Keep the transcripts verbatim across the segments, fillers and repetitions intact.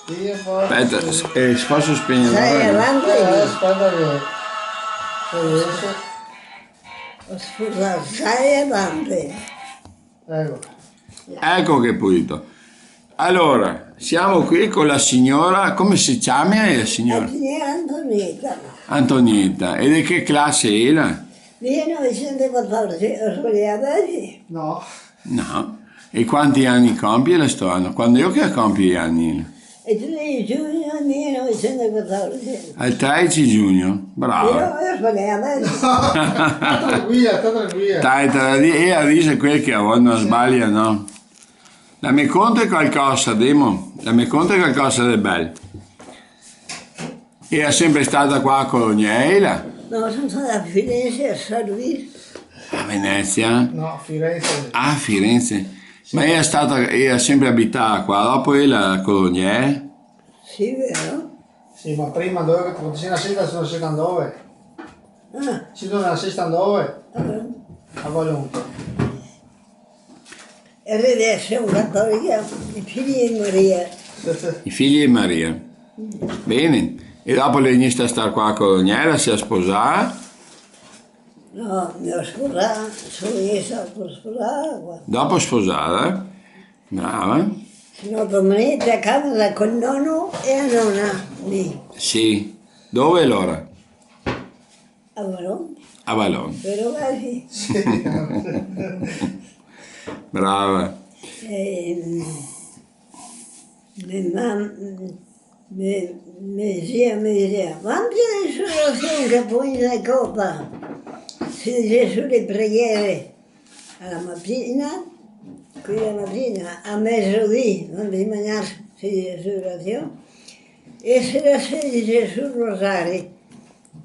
Aspeta, eh, se poso spegnere? Sai, avanti. Eh, aspeta che, che riesco. Scusa, sai, avanti. Eco. Eco che pulito. Alora, semo qui co la siora, come se ciama la siora? La siora Antonieta. Antonieta, e de che clase xe ela? Mile novesento quatordici, go sbalià, vedi? No. No. E quanti ani compie ela sto ano? Quando xe che compie i ani? El tredici giugno del mile novesento quatordici. Al tredici giugno, brava. Io, io sbagliavo, eh. Sta tranquila, sta tranquila. Dai, te la di-, e la dixe quel che a vol, no sbalia, no? La me conta qualcosa, dimo. La me conta qualcosa de bel. E xe sempre stata qua a Colognela? No, son stata a Firenze, a San Luis. A Venezia? No, Firenze. A Firenze. Ma ela xe stata, ela ga sempre abità qua, dopo ela a Colonia, eh? Sì, vero? Sì, ma prima dove, quando te si nascita, te si nascita dove? Ah. Sì, dove te si nascita dove? Ah, vero. A Valonta. E adeso son catolica, i figli de Maria. I figli de Maria. Bene. E dopo l'è vegnesta a star qua a Colonia, ela se ga sposà? No, me go sposà, son io, son sposà qua. Dopo sposada, eh? Brava. Se no, doman te a casa col nono e la nona, lì. Sì. Dove alora? A Valon. A Valon. Vero, quasi? Sì. Brava. Ehm, me mam-, me, me zia me dixea: "Vanti de su orasion che poi na copa, se dixe su le preghiere a la matina, quindi a la matina, a mezodì, vanti de magnar, se dixe su orasion, e sera se dixe su rosari."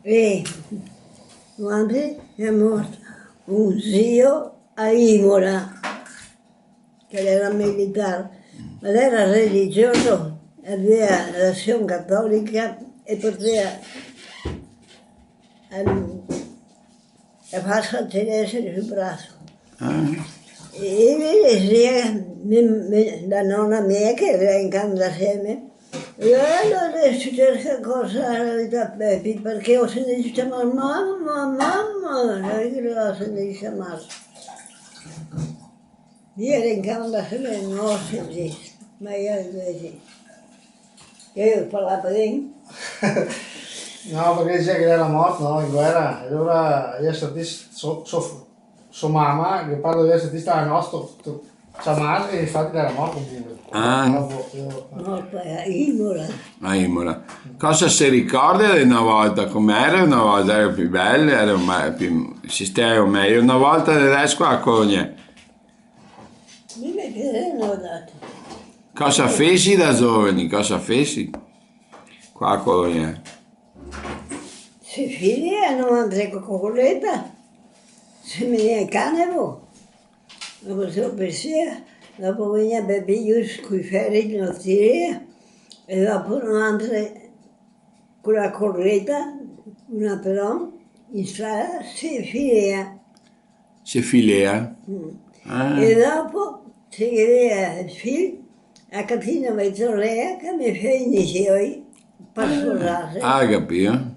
E vanti xe morto un zio a Imola, che l'era militar, ma l'era religioso, avea la Azion Catolica e portea a, a fasa celeste sul braso. Ah. E, e me dixea, me, me, la nona mia che l'era in cama insieme, e alora se cerca cosa la vita, Pepi, parché go sentìo ciamar mama, mama, e alora go sentìo ciamar. Mi ero in cama da sole, no, sì, sì. Ma io invece, io parlavo ben. No, parché dixea che l'era morto, no, in guera, e alora io sentìo so, so, so mama, che parla de ese, ti stava nostro, ciamar, e infati l'era morto, quindi. Ah. Dopo, io... Morto a Imola. A Imola. Cosa se ricorda de na volta? Come era na volta? Era pì bel, era ma-, pì, se stava mejo na volta de adeso qua a Colonia? Mi me piaxeva, dato. Cosa fesi da zoveni? Cosa fesi qua a Colonia? Se filea, no, andre co-, co coleta, se menea el canebo, dopo se lo pesea, dopo vegnea Bebius coi feri, lo tirea, e dopo no andre co la coleta, un peron, in strada, se filea. Se filea? Mm. Ah. E dopo se gavea el fil, a catina me tornea che me fea i nisioi par sposarse. Ah, capìo.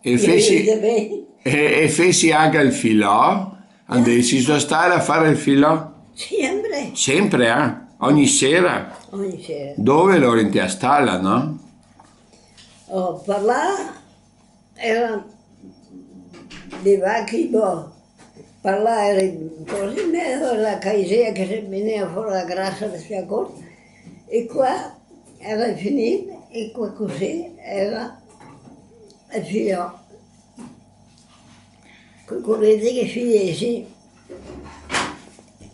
E fesi, e, e fesi anca el filò? Andesi su a stala a far el filò? Sempre. Sempre, eh? Ogni sera? Ogni sera. Dove lora? Inte a stala, no? Oh, par là era de vache, boh, par là era cusì, mezo la caisea che se menea fora la grasa de Fiacor, e qua era finì, e qua cusì era el filò. Coi coleti che filesi,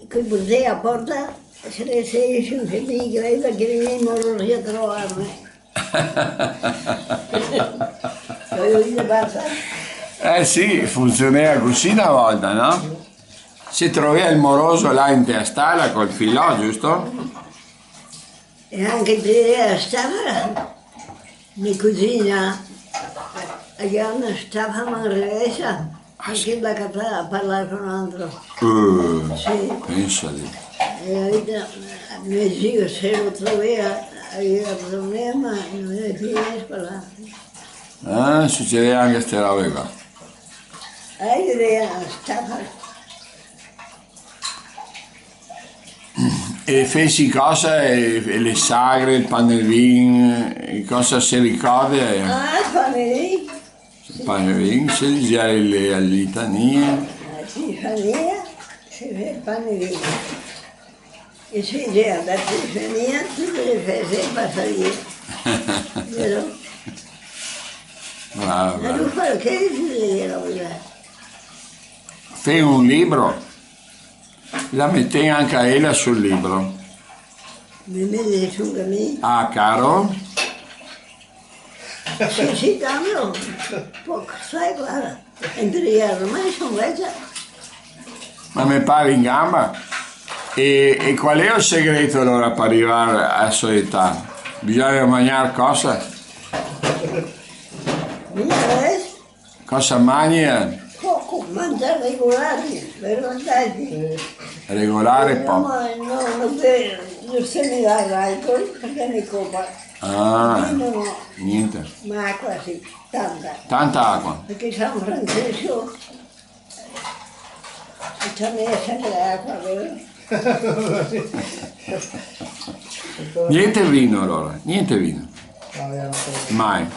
coi portei a porta, se ne se, se ne, che vegnea i morosi a trovarme. Vojo dir, basta. Eh sì, funzionea cusì na volta, no? Se trovea el moroso là inte a stala col filò, giusto? E anca te la stava, me cusina, la gavea stava man revesa, parché la catava a parlar co un altro. Eh, sì. Pensa ti. E la vita, me zio se lo trovea, Aveva problema, no ghe n'era pì scola. Ah, sucedeva anca ste robe qua. Eh, io era stata E fesi cosa? E, e le sagre, el pan de vin, e cosa se ricorda? Ah, el pan de vin. El pan de vin, se dixea le, le litanie. La litania, se fa el pan de vin. E se dixea la litania, tute le feste pasà via. Vero? Brava, brava. Ma lu fa che se dixea, la verità. Fea un libro? La metè anca ela sul libro. Me mete su anca mi? Ah, caro? Sì, sì, tanto. Poco, sai, varda, entro i ormai son vecia. Ma me pare in gamba. E, e qual xe el segreto alora par rivar a so età? Bisogna magnar cosa? Mi adeso Cosa magni? Poco, mangiar regolare, vero, dai? Sì. Regolare, no, poco. Ma no, no, no, no se ne va l'alcol parché me copa. Ah, no, no. Gnente. Ma acqua sì, tanta. Tanta acqua? Parché San Francesco, e ciò, me sempre l'acqua, vero? Gnente vino alora, gnente vino. No, io no so. Mai.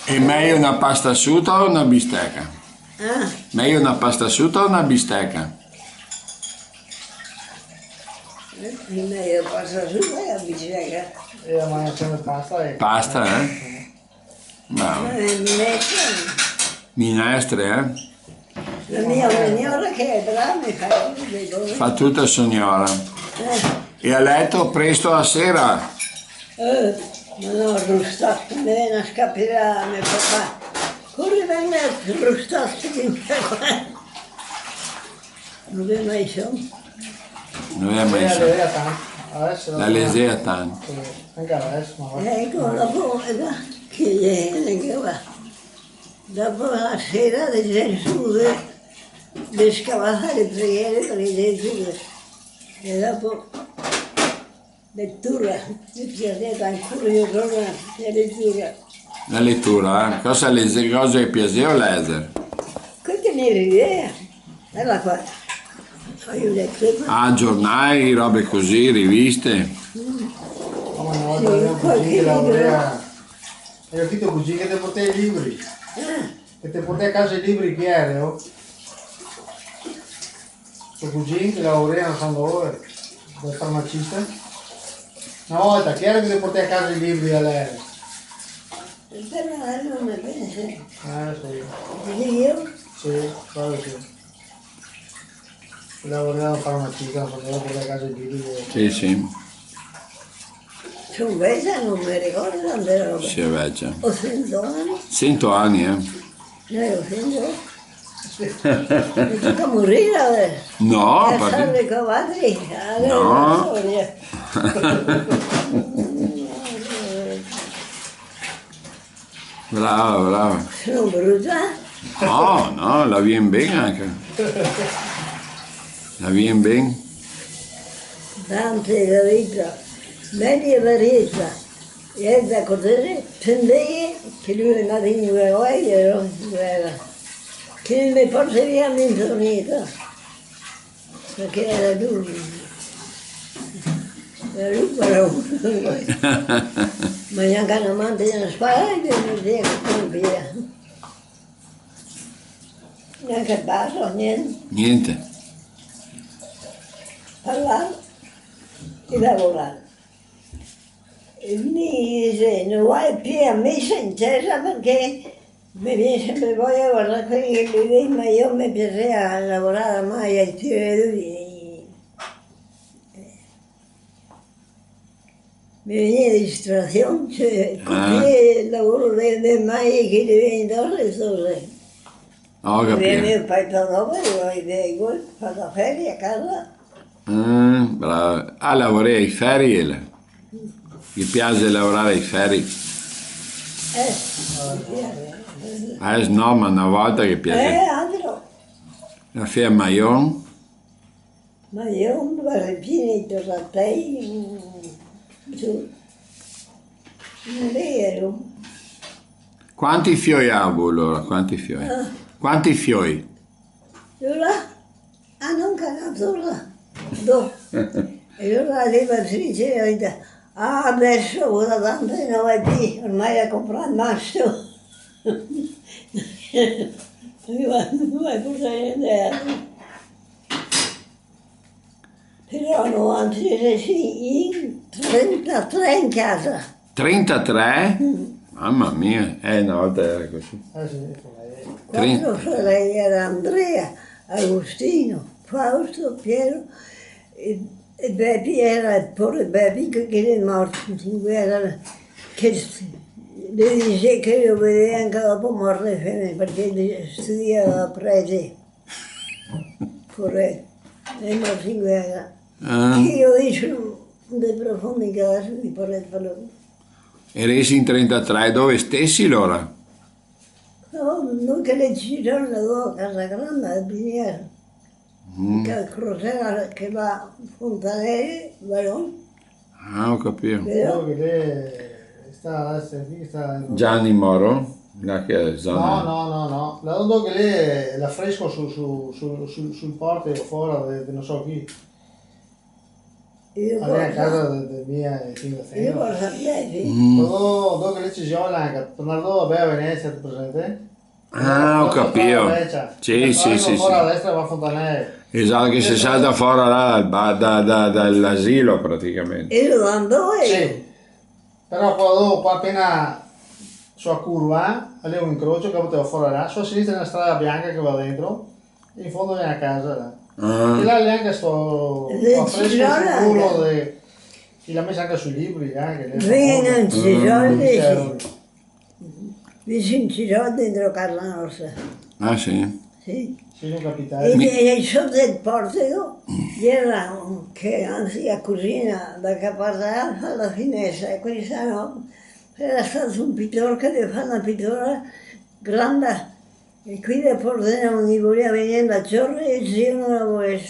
Xe mejo na pasta suta o na bisteca? Ah? Mejo na pasta suta o na bisteca? Eh, mejo pasta suta che bisteca. Io mangio sempre pasta e... Pasta, eh? Bravo. Eh, minestre. Minestre, eh? La mia signora che xe brava, me fa tuto, vedo. Fa tuta signora. Eh. E a leto presto a sera? Eh, ma no, rustato, me vien a scapar me papà. Cori, vien rustato, no vien mai su. No vien mai su. La lexea tanto. Adeso la lexea tanto. Sì, anca adeso, ma... Eco, dopo, eh, che xe, che va. Dopo la sera de Gesù, de, de scavar le preghiere, par esempio, e dopo letura, me piaseva ancora io, torna, la letura. La letura, eh? Cosa lexea, cosa che piaseva lexer? Quel che me rideva, era qua. Poi io leggeva. Ah, giornali, robe così, riviste? Mm. Ma una volta... Sì, avevo un cugino che lavorava. Hai capito, cugino, che te portava i libri? Eh. Che te portava a casa i libri, chi era, oh? Sto cugino che lavorava a San Paolo, dal farmacista. Una volta, chi era che te portava a casa i libri a leer? Però no me penso. Eh, sì. Io? Sì, claro che sì. Lavorava in farmacia, faceva quelle case lì, lì. Sì, sì. Son vecia, no me ricordo tante robe. Sì, vecia. Go sento ani. Sento ani, eh? Eh, go sento. Me toca morir adeso. No, eh, parché? Salve, cavadri, no. Brava, brava. Son bruta? No, no, la vien ben anca. La vien ben. Tante la vita, media vareta, e da cortese, pendeghe, che lu el me vien a guardar, che me porta via l'intornita. Parché era duro. Era duro, però. Ma gnanca na man te ghe ne spara, che no te ghe ne via. Gnanca baso, gnente. Gnente. Parlar e lavorar. E mi dixe, no vae pì a mesa in cesa parché me vien sempre voia guardar quei che beveva, ma mi me piaseva lavorar, ma i tiri, me vegnea distrasion, cioè, ah, cusì el lavoro de, de mai che te vien doso, insoma. Go capìo. Vien me pai par dopo, e i vien, fa da feri a casa. Ah, brava. Ah, lavorava ai feri, ela? Ghe piase lavorare ai feri? Eh. Ah, no, ma na volta ghe piase. Eh, altro. La fea maion? Ma io un barepino de torratei, mm, su, un vero. Quanti fioi ha vu, alora? Quanti fioi? Ah. Quanti fioi? Alora, ah, no, che na sola. Do. E alora la levatrice la ga dito: "Ah, deso ora tante no va pì, ormai la ga comprà el masto." No va, no va pì. Però no, anzi, sì, in trentatré in casa. Trentatré? Mm. Mama mia, eh, na volta iera cusì. Eh, sì, sì. Tren- Quatro sorele, iera Andrea, Agostino, Fausto, Piero e, e Bepi, iera el poro Bepi che, che l'è morto in guera, che s-, le dixe che lo vedeva anca dopo morto le femene, parché le studiava prete. Pure, e morto in guera. Ah. Che io digo, de profondi che adeso mi pare de farlo. Ieresi in trentatré, dove stesi alora? No, no, che le girava là, casa granda, de Piniera. Mm. Che crosea, che va Fontanelle, Balon. Ah, go capìo. Vero? Quelo che l'è, sta, sta, sta Gianni Moro, là che xe zona. No, no, no, no. Là dove che l'è l'afresco su, su, su, su, sul porto fora de, de no so chi. Io... Alora, a cosa? Casa de, de mia, eh, sì, io cosa sapevi? Mm. Dove, dove che l'è Cisiola anca, tornando, va ben, a Venesia, te presente? Ah, go capìo. Sì, sì, sì, sì. Fora a destra va Fontanelle. Esato, che se salta fora là dal ba-, da, da, da l'asilo praticamente. E dove? Sì. Però qua dopo, qua apena su a curva, alora un incrocio che va fora là, su a sinistra xe na strada bianca che va dentro, e in fondo xe na casa là. Ah. E là l'è anca sto, sto afresco sul muro de, che l'à meso anca sui libri, eh, che l'è famoso. Sì, sì. Visin Cisiola, dentro casa nostra. Ah, sì? Sì. Sì, no capita. E, e soto el portico iera un, che, anzi, la cusina, da che parte, fa la finestra, e questa no, iera stato un pitor che ghe fa na pitura granda, e quindi el portico no i voleva vegner a ciorle, e el zio no la voleva,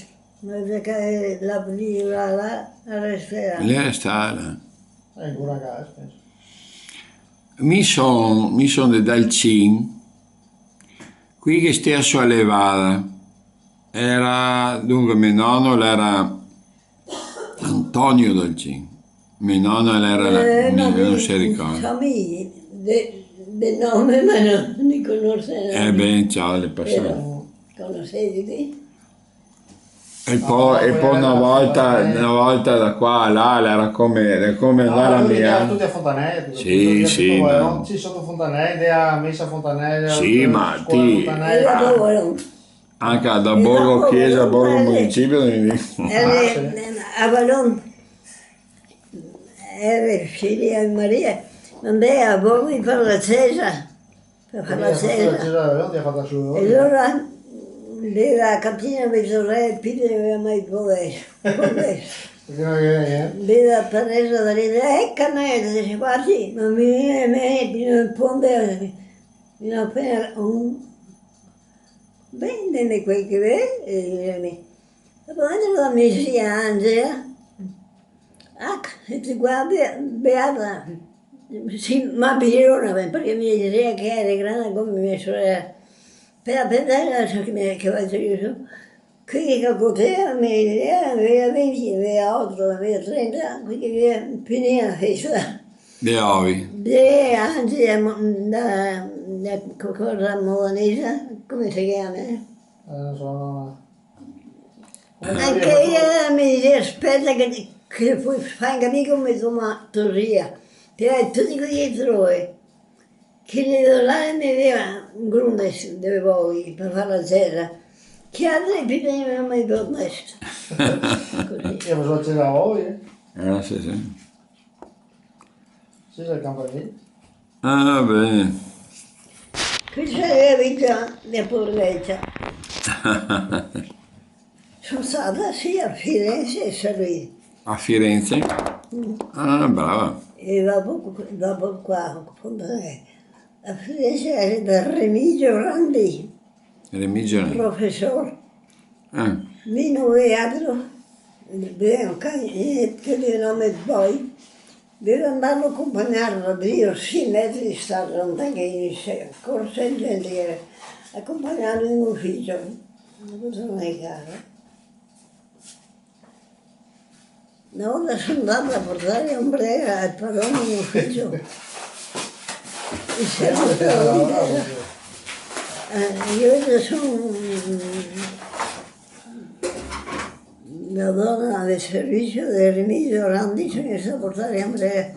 ma parché la pitura là, la restava. Lì xe stata. Eh, ancora casa, penso. Mi son, mi son de Dalcin, quei che stea su a Levada. Iera, dunque, me nono l'era Antonio Dalcin. Me nona l'era la, eh, no, no se ricorda. Famiglie, de, de nome, ma no, no i conoso. Eh ben, ciò, l'è pasà. Però, conoseveli? E po', e po' na volta, na volta da qua a là, l'era come, l'era come andar a Milano. Tuti a Fontanelle, tuti, sì, tuti, sì, tuti, ma no, sì, soto Fontanelle, a mesa Fontanelle, sì, ma scola ti Fontanelle. Anca da Borgo Chiesa, Borgo Municipio, eh, a Balon. Iera figlia de Maria, andea a Borgo par la cesa, par far la cesa. E alora, de la cantina de sorele, pì no gavea mai poder, poder. Parché no ghe n'era, eh? De la Teresa da lì, eh, canele, se guardi, ma mi, mi, mi, no poder, mi no poder, un, vendeme quel che ve, e mi. Dopo la mia zia Angela, ah, e ti guardi, beata. Sì, ma Birona, ben, parché me disea che iera granda come mia sorela. Par, par, par, so che me, che vado io su. Quindi che cotea, me disea, gavea venti, gavea oto, gavea trenta, quindi che finia la festa. De ovi. De, anzi, da, da, da, co-, cosa modanesa, come se ciama? Eh, no so, no. Anca ela me disea: "Speta che, che po' fa anca mi come to ma-, to zia. Te vai tuti quei che te trovi." Che le do là e me leva un grunde de boi par far la cesa. Che altre pì ne gavea mai do mesto. Cusì. E cosa c'era voi, eh? Eh, sì, sì. Sì, sì, campanile. Ah, ben. Questa xe la vita de poverecia. Son stata, sì, a Firenze e San Luigi. A Firenze? Mm. Ah, brava. E dopo, dopo qua, quando xe, a Firenze iera da Remigio Randi. Remigio Randi. Profesor. Ah. Mi no gavevo altro. Vien qua, eh, che vien nome poi. Devo andarlo a compagnar da drio, sei metri sta lontan che inicia, corse in genere, a compagnarlo in uficio. Una cosa non è cara. Na volta son ndata a portar l'ombrela al paron in uficio. E se no, eh, mi deso son na dona de servicio de Remigio Randi, che me sa portar l'ombrela.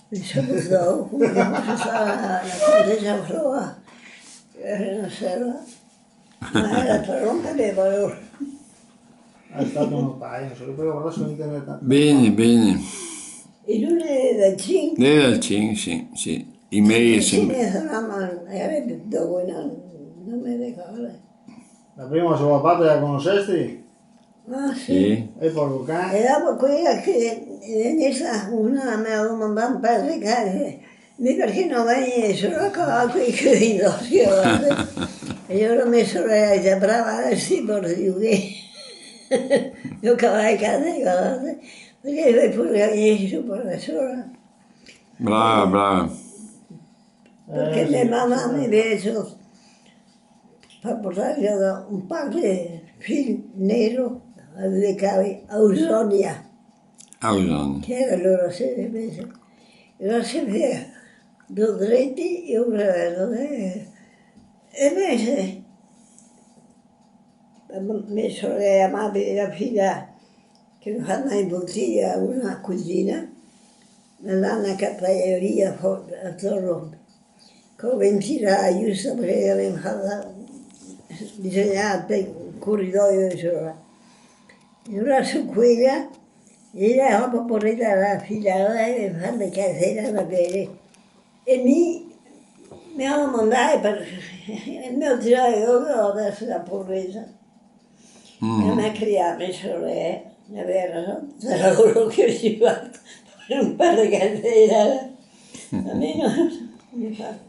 Me sa portà, come che fose stà la contesa Flora, che gera na serva. Ma gera el paron che gaveva valor. Xe stà un notaio, no so, poi go vardà su internet. Ben, ben. E lu l'era dal Cin? L'era dal Cin, sì, sì. I mei... Sì, sempre. Me sonava, gera dopo, no, no me ricordo. La prima so papà te la conosesti? Ah, sì. Sì. E porco can. E dopo quela che, eh, ne sa, una me ga domandà un par de case, mi perché no vegni solo qua, qui che vegno, sì, varda. E alora me sorela dixe, "Brava, eh, sì, porco, che io cavalcate, varda, perché vai pure a vegner su par la sola." Brava, brava. Parché me mama me vese fa portar via da un par de fil nero, a due cavi, Ausonia. Ausonia. Che gera alora se vese, alora se vedea do dreti e un reverso, eh. E invese me sorela, la mama de la fia, che me fa ndar in botiga una cusina, me dà na carteleria fora, atorno, co ventilaio, giusto, parché gaveva fata, bisognava par el coridoio, insoma. E alora su quela, e la roba poreta la filava e me fa le casele da bere. E mi, me ga domandà par, e me ga tirà drio deso la poreta. Mm. E me ga crià me sorela, la vera, no? Sarà quelo che go fato, par un par de casele. A mi no, no me fa.